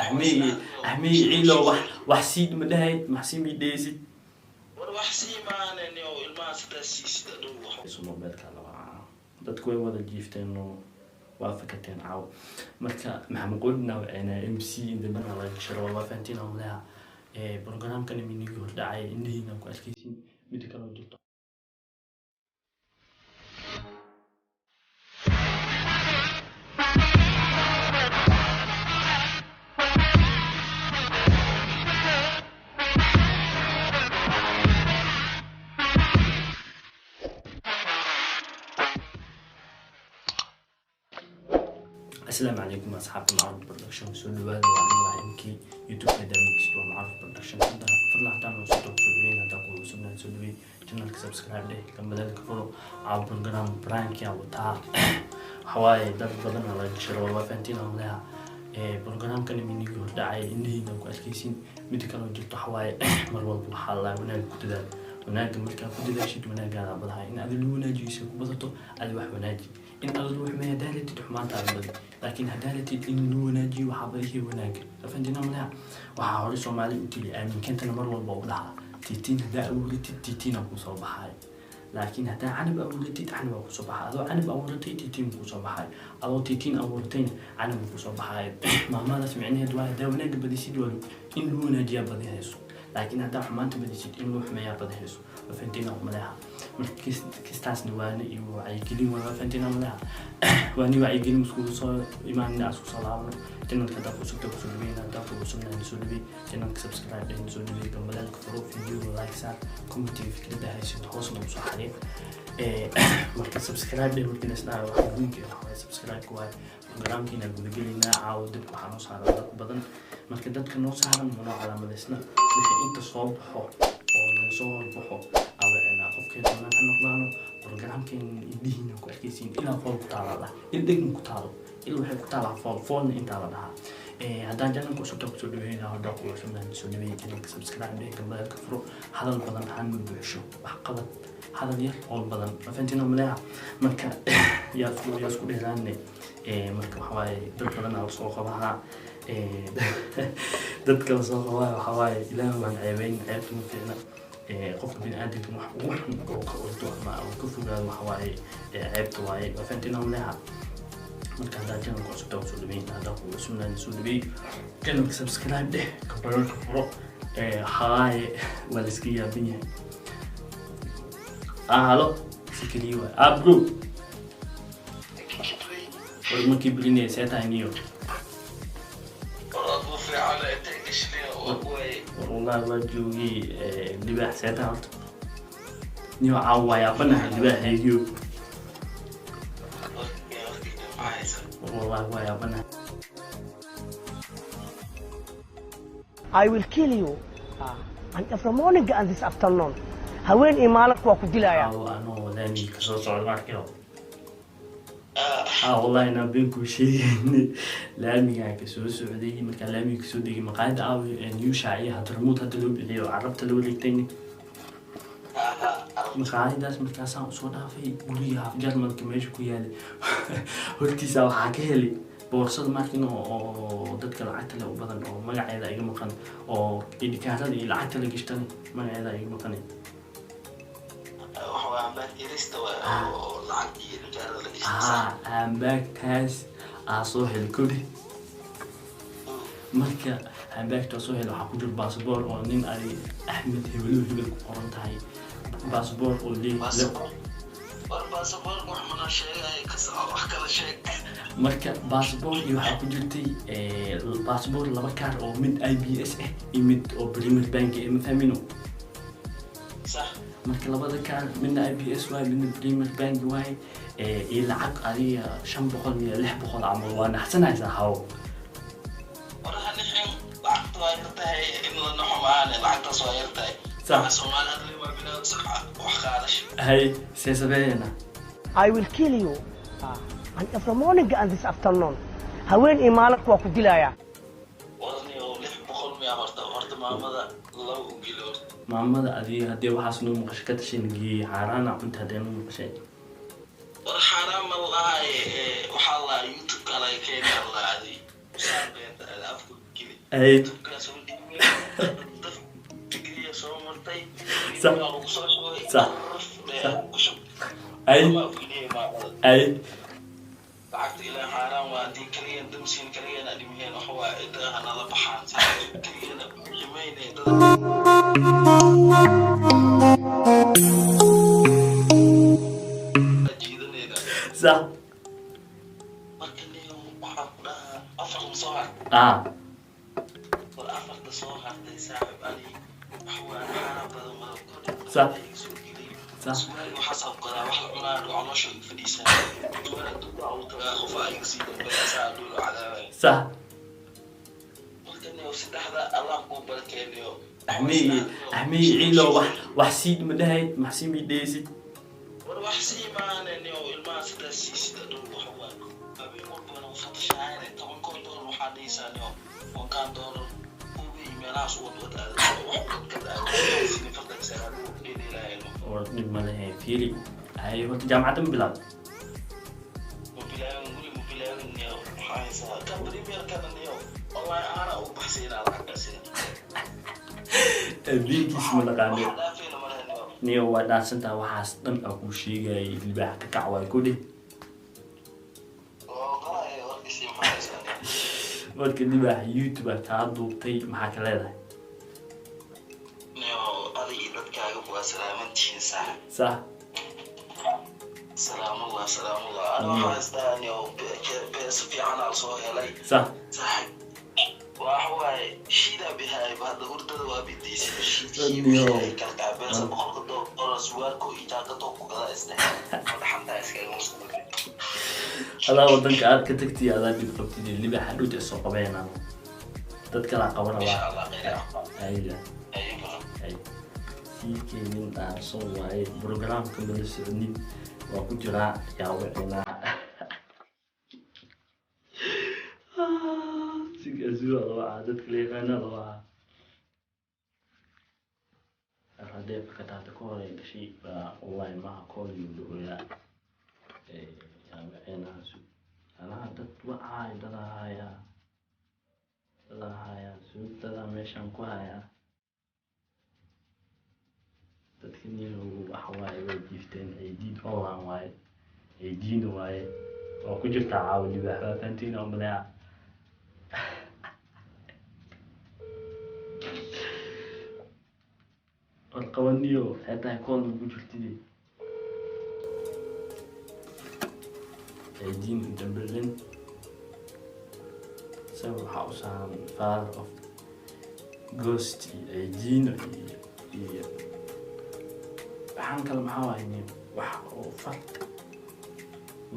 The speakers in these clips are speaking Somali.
Axmey, Axmey ciilo, wax sii ma dhahay, wax sii mi dhehaysid. War wax sii maanen oo ilmaha sidaa siisid adhow wax. Mobeelka laba dadku way wada jiifteen oo waa fakateen caaw. Marka Maxamed Qolina waceynaa MC indambana laga gasharo. Waa fahantiin aan leha programkan iminigi hordhacay, indhihiina ku arkaysiin. Mida kaloo jirto, asalaamu calaykum asxaabta Macruf Production, soo dhawaada. Waa aniga, waa MK. YouTube-ka daawankiisa waa Macruf Production. Fadlan haddaan noo soo soo dhaweyn, haddaan ku cusubnahay, soo dhaweyn channelka, subscribe dheh, gambaleelka furo. Caawa program prank-yaa wataa. Waxawaaye dad badan aa laga gasharo. Waa fahantiin aan leha programkan iminigi hordhacay, indhihiina ku arkaysiin. Mida kaloo jirto, waxawaaye mar walba waxaa laa wanaaga ku dadaal. Wanaaga markaa ku dadaashid, wanaagaada badahay. In adi lagu wanaajiyo ku badato, adi wax wanaaji. In adi lagu xumeeyo haddaa ratid, xumaantaada badi. Laakiin haddaa ratid in lagu wanaajiyo, waxaa badihii wanaaga. Fahantiin aan leha. Waxaa hore Soomaali u tiri, aaminkantana mar walba u dhahaa: tiitiin haddaa abuuratid, tiitiina kusoo baxaay. Laakiin haddaa canab abuuratid, canab aa kusoo baxay. Adoo canab abuuratay, tiitiin kusoo baxay. Adoo tiitiin abuuratayna, canab kusoo baxaayo. Maamadaas micnaheed waa haddaa wanaaga badisid, waa in lagu wanaajiyaa badihayso. Laakiin haddaa xumaanta badisid, in lagu xumeeyaa badihayso. Waa fahantiin aan maleha. Marka kistaasna waana iyo wacyigelin. Waa fahantiin aan maleha. Waani wacyigelin iskugu soo imaanina, isku soo laabano. Channelka haddaa kusugta, kusoo dhaweyn. Haddaa ku cusubnahay, soo dhaweey channelka, subscribe dheh, soo dhaweey, gambaleelka furo, videoga like saar, commentiga fikradda haysato hoosna usoo xariir. Marka subscribe dheh. Markii la isdhahayo, waxa muhiimka ah waxa waaye subscribe waaye. Programkiina gudagelaynaa caawa. Dibka waxaa noo saaran dad badan. Marka dadka noo saaran manoo calaamadaysna. Wixii inta soo baxo oo naga soo horbaxo awacenaa, qofkay doonaan ha noqdaano. Programkeena indhihiina ku arkaysiin. Ilaa fool ku taala lah, il dhegma ku taalo, il waxay ku taalaa fool, foolna intaa la dhahaa. Haddaan channelka cusubta, kusoo dhaweynaa. Haddaa ku cusubnahay, soo dhaweey channelka, subscribe dheh, gambaleelka furo. Hadal badan haan ma buuxsho, wax qabad. Hadal yar, howl badan. Ma fahantiin maleha? Marka yaa isku dheeraane. Marka waxa waaye dad badan aa soo qabahaa. Dadka la soo qabaa waxa waaye, Ilaah waan ceebeyn, ceebta ma fiicna. Qofka bini aadamka wax ugu xun oo ka ordo ama uu ka fogaado waxa waaye ceebta waaye. Ma fahantiin maleha? Marka haddaa channelka cusubta, soo dhaweyn. Haddaa ku cusubnahay, soo dhaweey channelka, subscribe dheh, gambaleelka furo. Waxawaaye waa la iska yaaban yahay. Halo, si keliya waay. Bro, war markii belinaya, see tahay niyo? War ku fiican, intay gashliya waa kuwaye. War wallahi waa joogay. Libaax, see tahay horta niyo? Caawa waa yaabanahay, libaaxaygiyo. War wallahi waa yaabanahay. I will kill you. And every morning and this afternoon. Haween iyo maalin waa ku dilaya. Caawa anoo laamiga kasoo socda markio, wallahi inaan been kuu sheegayni, laamigaa kasoo socday. Markaa laamiga kasoo degay, maqaayadda aawi new shaaciya hadramuud hadda loo bixiyo, carabta la wareegtayni, maqaayadaas markaasaan usoo dhaafay, guriga haaf Jarmalka meesha ku yaalay hortiisa waxaa ka helay boorsada markin oo dadka lacagta le u badan, oo magaceeda iga maqan, oo idhikaarada iyo lacagta la gashtana magaceeda iga maqanay. Waxa waa ambaag yarista waa oo lacag iyo rijaarada la gashta. Haa, handbagtaas aa soo helay kodi. Marka handbagta soo helay, waxaa ku jiro baasboor oo nin ay Axmed hebelo hebel ku qoran tahay, baasboor oo leey. War baasaboorka wax mana sheegay, ka soco, wax kala sheeg. Marka baasboor iyo waxaa ku jirtay baasboor, laba kaar oo mid IBS ah iyo mid oo Premier Bank eh, ma fahmino? Sax. Marka labada kaar, midna IBS waaye, midna Premier Bank waaye, iyo lacag adiga 500 iyo 600 camal. Waa naxsanaysaa hawo. War ha nixin, lacagta waa yartahay. In la naxo maahane, lacagtaas waa yartahay. Sax. Waxa Soomaali hadlay waa bilaw sax wax qaadasho. Hay, see sameeyena? I will kill you. And every morning and this afternoon. Haween iyo maalin waa ku dilaya. Warni oo 600 miya? Horta maamada laba u geli horta. Maamada adiga haddii waxaas noo maqasho, ka tashay geeyey xaaraana cunta haddee noo maqashay. War xaaraan ma lahay, waxaa la YouTube-ka laga keenaa la adi saan beenta afku geli. Ay. Turkiyaa soo dhiibay, daf digriya soo martay. Sax. Waa lagu soo shubay. Sax. Dee, ku shub. Ay. Waa geliyay maamada. Ay. Lacagta ilaa xaaraan waa haddii kaligeen damsiin, kaligeen adhimiheen, waxa waa cidaha nala baxaan saaxiib, kaligeena qiimayne dad jiidanayna. Sax. Marka niyo waxaa ku dhahaa afar ma soo hartay? Ah. War afarta soo hartay saaxiib, ani waxa waa xaaraan badan mara kordhi. Sax. Soo gelay. Sax. Suwaal waxaasaa ku gadaa, wax la cunaa dhow, caloosha igu fadhiisaa. Suwaal adduunka uu tagaa, qofaa iga sii dambeeya, asaa adduun oo cadaabaya. Sax. Marka niyo saddexda Allah kuu barakeeniyo. Axmey, Axmey, ciilo wax sii ma dhahay, max sii mi dhehaysid? War wax sii maahane niyo, ilmaha sidaas siisid adhow waxa waa habeen walbana u fatashaayane 10-koo doolar waxaa dhahaysaa niyo, 10-kaan doolar ubi meelahaas u wadwad aada wax wadkad aada sidii fartagsanaa dhedheelaayano. War dhib ma lehe, fiiri. Ay, horta jaamacadda ma bilaabay? Ma bilaabin weli, ma bilaabin niyo. Waxaa haysaa kan premierkana niyo, online ahaana u baxsaynaa lacagtaasi. Biilkiis ma naqaano. Waxa dhaafayna ma lehe niyo. Niyo waa dhaarsantaa, waxaas dhan aa kuu sheegayay, libaax ka kac waay ku dheh. Oo qalaya warkiisii, maxaa haysaa niyo? Marka libaax YouTube aa kaa duubtay, maxaa ka leedahay? Niyo adig iyo dadkaaga waa salaamantihiin saaxib. Sax. Salaamullah, salaamullah. Ana waxaa haystaa niyo bees fiican aa soo helay. Sax. Saaxib, waxa waaye shiidaa bihaayba hadda, hurdada waa bidiisay. Niyo. Shiidkii beesa 100-ka doolar suwaarko iyo jaakadoo ku gadaa isdhe madaxantaa iskaga mustaqbal. Adaa wadanka aad ka tagtay, adaa dhib qabtid. Libaax hadhowta soo qabeynaan, dad kalaa qaban Insha rabaa. Allah khayr. Ayda. Ayaguna. Ay sii keenin dhaarso waaye, programka mala soconin, waa ku jiraa, yaa wicinaa sigaasuwa la wacaa, dadka la yaqaana la wacaa. Haddee fakataata ka hor ay dhashay baa online maha kooliyu dhahoyaa, yaa wicinaa su anaha dad wacaay, dadaa hayaa, dadaa hayaa suug, dadaa meeshaan ku hayaa. Dadka niyow waxa waaye way jiifteen. Ciidiid online waaye, ciidiina waaye, waa ku jirtaa caawa libaax, waa fahantiin oo maleeca. War qabaniyo, waxay tahay kool ma ku jirtide. Ciidiin dambilin sawir waxaa u saaran father of ghost iyo ciidiino iyo waxaan kale. Maxaa waaye niyo wax oo far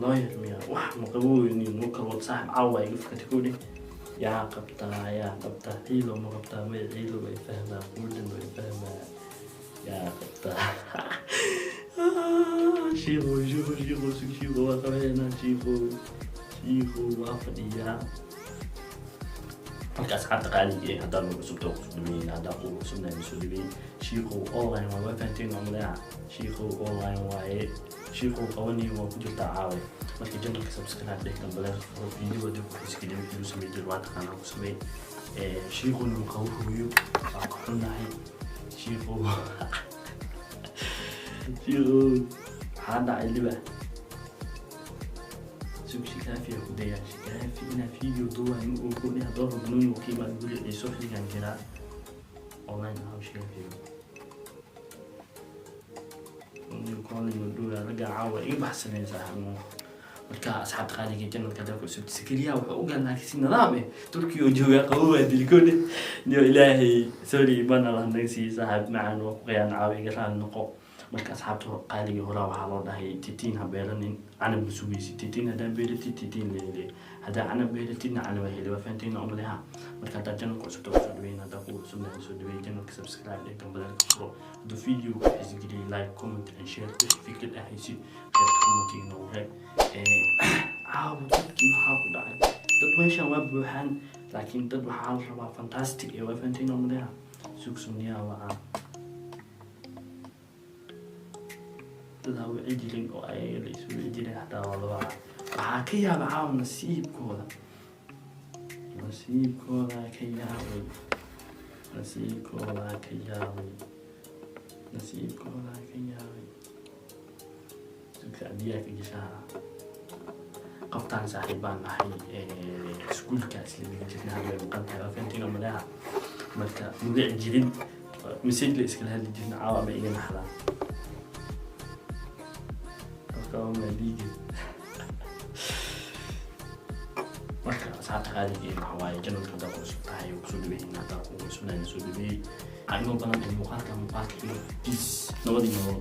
lawyer miya? Wax maqaboweyniyo nuu kala wad saaxib. Caawa waa iga fakatay kowdhe. Yaa qabtaa, yaa qabtaa? Ciilow ma qabtaa? May, ciilow way fahmaa, quudhan way fahmaa. Yaa qabtaa? Shiiqow, shiiqow, shiiqow, sug, shiiqow waa qabeynaa, shiiqow, shiiqow waa fadhiyaa. Marka asxaabta qaaliga ee haddaan nagu cusubta kusoo dhaweyn, haddaan kugu cusubnahay soo dhaweyn. Shiiqow online waa fahanteen waa maleeca. Shiiqow online waaye, shiiqow qabaniyo, waa ku jirtaa caawe. Marka channelka subscribe dheh, gambaleel furo, video hadii ku xiisa geliyo, wixii lagu samey jiro waa taqaanaa, ku samey. Shiiqowna uu qabo hooyo, waa ka xunnahay. Shiiqow, shiiqow, maxaa dhacay libax? Sug, shikaafi ku dayaa, shikaafi inaa video duubaa ma uu ku dheh. Haddoo rabo uu ka imaado guri ciiso xilligan jiraa online ahaa shikaafiga calling ragga caawa iga baxsanaya saaxiibnimo. Marka asxaabta qaaliga, channelka haddaa ku cusub, sakaliyaha wuxuu u galnaa si nidaam eh, Turkiga oo joogaa qabo waa dilikoodhe. Niyo ilaahay sorry bana lah naga siiyey saaxiib macaan, waa ku qiyaan caawa, iga raali noqo. Marka asxaabta qaaliga, horaa waxaa loo dhahay titiin ha beeranin, canab ma sugaysid. Titiin haddaa beeratid titiin leele, haddaa canab beeratidna canab heli, waa fahanteen umaleha. Marka haddaa channelka cusubta kusoo dhaweyn, haddaa kugu cusubna soo dhaweey, channelka subscribe dheh, gambalaalka furo. Hadduu video ku xiisgeliyay, like, comment and share. Wixii fikrad ah haysid qaybta commentiga noogu reeb. Caawa dadkii maxaa ku dhacay? Dad meeshan waa buuxaan, laakiin dad waxaa la rabaa fantastic ee, waa fahanteen umaleha. Sug, sunniyaha wacaa, dadaa wici jirin oo ayaga la isu wici jirin xataa waa la wacaa. Waxaa ka yaaba caawa nasiibkooda. Nasiibkooda ka yaabay, nasiibkooda ka yaabay, nasiibkooda ka yaabay. Sugsaadiyaa ka gashaa. Qoftaan saaxiibaan nahay, iskuulka isla dhigi jirnay. Hadda way maqan tahay, waa fahantiin oo maleha. Marka mudici jirin, message la iskala hadli jirna. Caawa ma iga naxdaa qofka ma dhiigi. Marka asxaabta qaaligee, waxa waaye, channelka haddaa ku cusub tahay oo kusoo dhaweyn, haddaa ku cusubnahay soo dhaweeyey. Waxaa inoo badan in muuqaalka iyo peace, nabadii nolol.